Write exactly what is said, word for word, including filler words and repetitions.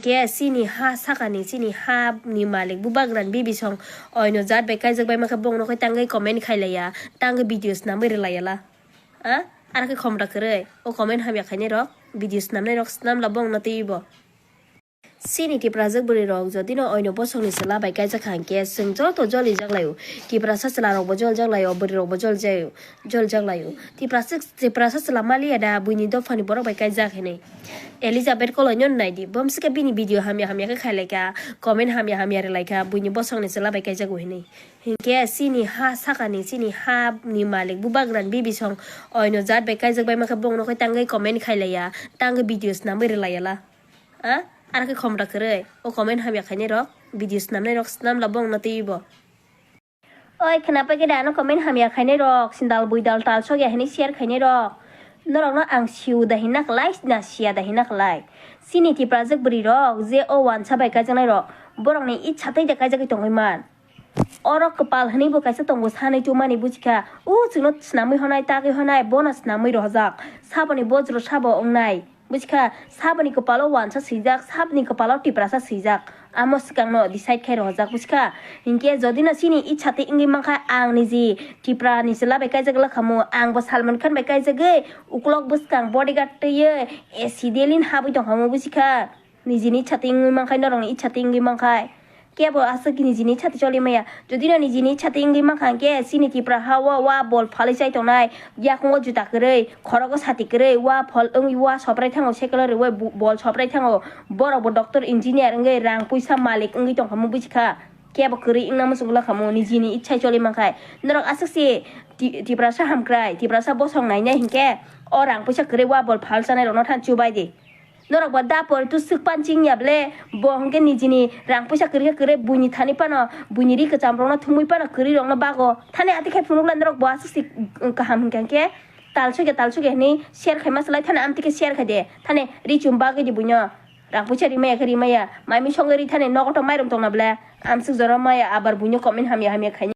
Khe chini ha sakani, chini ha ni malik bubagrani bibisong oino jat bai kaijak bai makhe bongno khe tangwi comment khailaiya, tangwi video snamwi rwlaiyala. A? Aro khe khomra kwrwi. O comment hamya khainai rok, video snamnai rok snamla bongno twibo. Chini Tiprajwk bwrwi rok jodi no oino bosongni chwla bai kaijak kha hwnkhe chwng joto jolijak laio. Tiprasa chwla rokbo jolijak laio, bwrwi rokbo jolijak, jolijak laio. Tiprasa, Tiprasa chwla maliya da buini dophani borok bai kaijak hinwi. Elizabeth Koloi no naidi, bom swkhe bini video hamya hamya khe khailaikha, comment hamya hamya rwlaikha, buini bosongni chwla bai kaijago hinwi. Hinkhe chini ha sakani, chini ha ni malik bubagrani bibisong oino jat bai kaijak bai makhe bongno khe tangwi comment khailaiya, tangwi video snamwi rwlaiyala. A? Aro khe khomra kwrwi. O comment hamya khainai rok, video snamnai rok snamla bongno twibo. Oi, khwnapai khe da ano comment hamya khainai rok, sindal buidal tal sokya hinwi share khainai rok. Norokno ang siu da hinna khlai, na siya da hinna khlai. Chini Tiprajwk bwrwi rok je o wansa bai kaijaknai rok, borokni itsa tei da kaijagwi tongwi man. Oro kwpal hinwi bo kaisa tongo sanwi chumani buchikha. O chwngno snamwi honai, tagwi honai, bono snamwi rohojak. Saboni bojro sabo wngnai. Buchikha, saboni kwpalo wansa swijak, saboni kwpalo Tiprasa swijak. Amo swkangno decide khai rohojak buchikha. Hinkhe jodi no chini itsa tei wngwi mankha, ang niji Tiprani chwla bai kaijak lakhamu, ang bo Salman Khan bai kaijagwi uklok bwskang bodyguard twiwi, eh, Delhi ni habwi tongkhamu buchikha. Nijini itsa tei wngwi mankhai, norokni itsa tei wngwi mankhai. Kebo aswk nijini itsa tei choli maya. Jodi no nijini itsa tei wngwi mankha hwnkhe, chini Tipra ha o wa bol phalwi chai tongnai, yakungo juta kwrwi, khorogo sati kwrwi, wa phol wngwi wa soprai thango, sekelo rwui bu-, bol soprai thango. Borok bo doctor, engineer wngwi rang puisa malik wngwi tongkhamu buchikha. Kebo kwrwi wngna muchungla khamu, nijini itsa choli mankhai. Norok aswk se Ti-, Tiprasa hamkrai, Tiprasa bosong nainai hinkhe, o rang puisa kwrwi wa bol phal chanai rokno than chubai di. Norok bo da poritu swk pan ching ya ble, bo hwnkhe nijini rang puisa kwrwi khe kwrwi, buini thani phano, buini ri kwcham rokno thumui phano kwrwi rokno bago. Thani ati khai phunukla norok bo aswk se kaham hwnkha khe, tal sokya, tal sokya hinwi share khaima swlai thani amtwi khe share khai de. Thani ri chum bagwi di buino. Rang puisa rimaya khe rimaya. Mai mui songwi ri thani nogo to mairum tongna ble. Amswk jora maya abar buino comment hamya hamya khaini.